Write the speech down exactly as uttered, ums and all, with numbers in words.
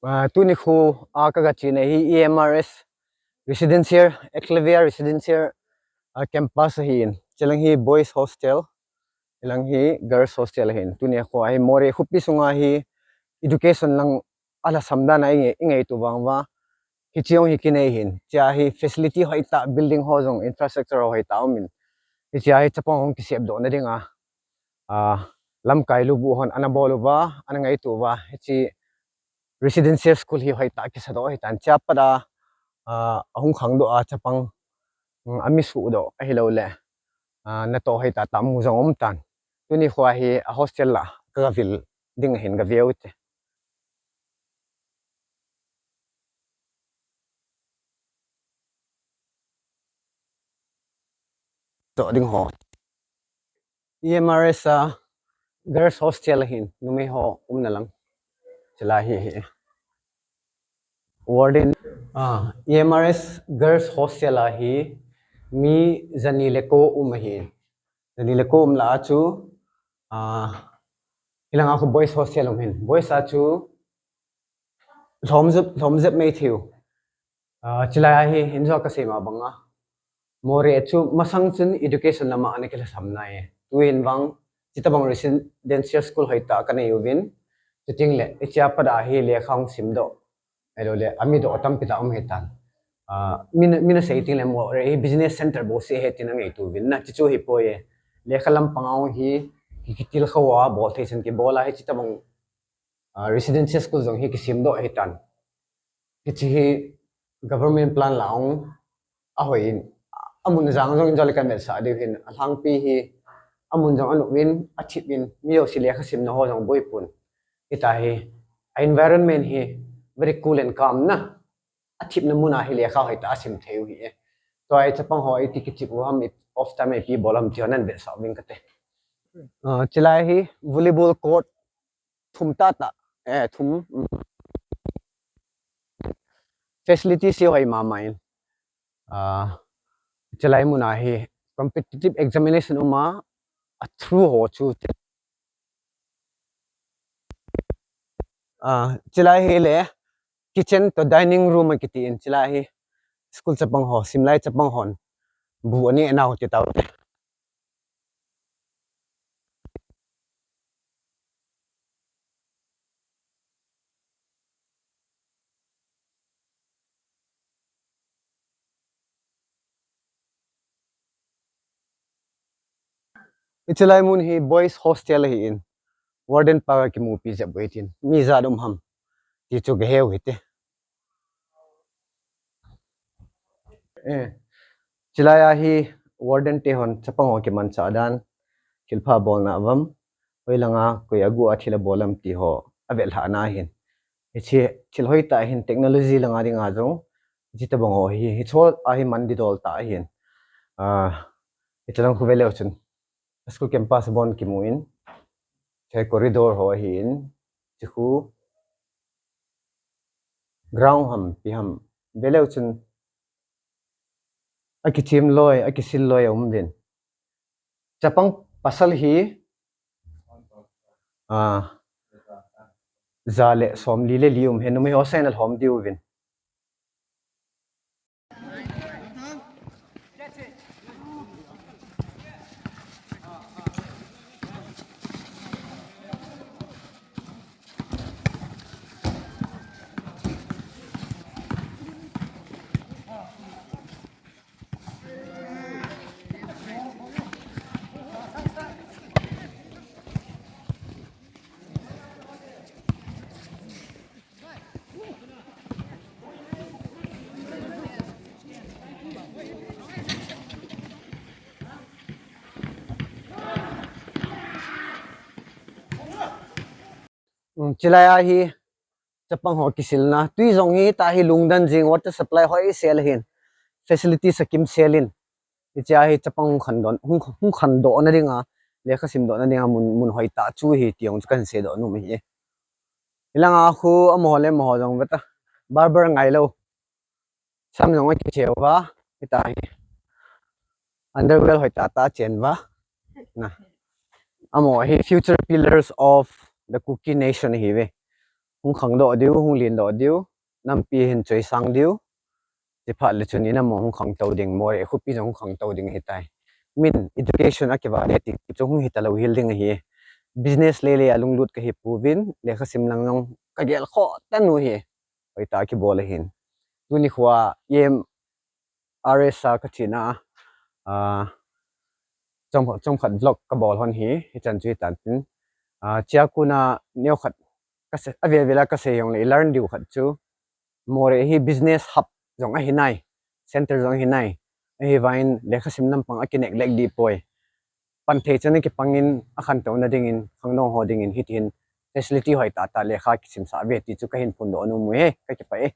Ah, tuni khu a ka ga chena hi E M R S Residential, Eclavia Residential, ah, campus ahin. Chilang hi boys hostel, ilang hi girls hostel ahin. Tuni khu a hi Moreh khopi sunga hi education lang a lhasam dan a i ngai, i ngaito vang uva. Hiche jong hi kinei hin. Hiche hi facility hoitah, building ho jong infrastructure ho hoitah um in. Hiche hi chapang hung kisep doh na dinga, ah, lamkai lubuh hon ana bol uva, ana ngaito uva. Hiche residential school hi hoitah kisa doh ahitan. Hiche a pat a, ah, ahung khang doh a chapang, mm, ami suh doh ahilou le, ah, natoh hoitah tah mu jong um tan. Tuni khu a hi a hostel lah ka ga vil ding ahin, ga ve u te. Toh ding ho. E M R S a girls hostel ahin, numei ho umna lang. Chulai hi, hi. Warden, ah, E M R S girls hostel a hi mi jani le ko um ahin. Jani le ko um lah a chu, ah, hilanga khu boys hostel um hin. Boys a chu lhom jep, lhom jep mai thei u. Ah, chulai a hi hin jo ka sei ma banga. Moreh chu masang chun education lama ana kilhasam nai. Tuhin vang, hitabang residential school hoitah ka nei uvin. Chuteng le, hiche a pat a hi lekha hung sim doh, ahilou le, ami doh tampi tah um ahitan. Ah, min, min a sei teng le Moreh hi business center bou seh ahi tin a ngaito uvin na, chuchu hi poi e. Lekha lampang a hi, ki, kitilkhou a, bol thei chan kibol a, hitabang, ah, residential school jong hi kisem doh ahitan. Hiche hi government plan lah a hung ahoi in, amun ajang jong in jong le kan vetsah diu hin, alhangpi hi amun jong anuh in, athip in, mi jouse lekha simna ho jong boipun. Hitia hi, a environment hi very cool and calm na, athipna mun a hi lekha hoitah a sim thei u hi e. Tua hi chapang ho iti kichep u ham, it, off time ipi bol ham ti ho nan vetsah uving kate. Ah, chulai hi volleyball court thum tah tah, eh, thum, mm. Facility hi hoi mama in. Ah, chulai mun a hi competitive examination um a, a through ho chu. Ah, chulai hi le kitchen toh dining room akiti in, chulai hi school chapang ho, simlai chapang hon bu aneh nau ti tau te. Hiche lai mun hi boys hostel ahin, warden pa ga kimupi jep u hitin, mi ijat um ham ti chu ga he u hite. Eh, chulai a hi warden te hon chapang ho kimanchah dan, thilpha bolna avam, hoilanga koi aguh a thil abol am ti ho avet lhahna ahin. Hiche thil hoitah ahin, technology langa dinga jong hiche tabang ho hi, hiche ho a hi man didol tah ahin. Ah, hiche lang khu ve leu chun school campus bon kimu in, hiche corridor ho ahin, hiche khu ground ham, ipi ham, ve leu chun akichem loi, akisil loi aum uvin. Chapang pasal hi, ah, ja le somli le li um ahin, numei ho sa in alhom diu vin. Um, chulai a hi chapang ho kisilna. Tui jong hitia hi lungdan jing, water supply hoisel ahin. Facilities akimsel in. Hiche a hi chapang hung khandoh, hung, hung khandoh na dinga, lekha simdoh na dinga mun, mun hoitah chu hi ti jong chu kahin seidoh nom ahi. Hilanga khu amaho le amaho jong veta. Barber ngailou. Sam jong akicheu va, hitia hi. Underwear hoitah tah achen va. Na. Amaho hi future pillars of the Kuki nation ahiuve. hung khangdoh diu, hung lendoh diu, nampi hin choisang diu, chuphat le chun inam hung khangtou ding, Moreh khopi jong hung khangtou ding ahitai. Min education a kivale ti chu hung hita lou hel ding ahi. Business lele a lunglut kahi pouvin, lekha sim lang jong kagel khoh tanu hi. Hoitah a kibol ahin. Tuni khoa E M R S a kachena, a, chom, chomkhat vlog kabol hon hi, hichan chu hitan tin. A, chia kuna neokhat, kase, avel vel a kasei jongle, i learn diu khat chu, Moreh hi business hub jong ahi nai, center jong ahi nai, ahivangin lekha sim lampang a kinek lek dih poi. Pan thei chan a kipangin, akhantouna dingin, khangdong ho dingin, hitihin facility hoitah tah lekha kisimsah ve ti chu kahin phondoh nom u hi, kakipah e.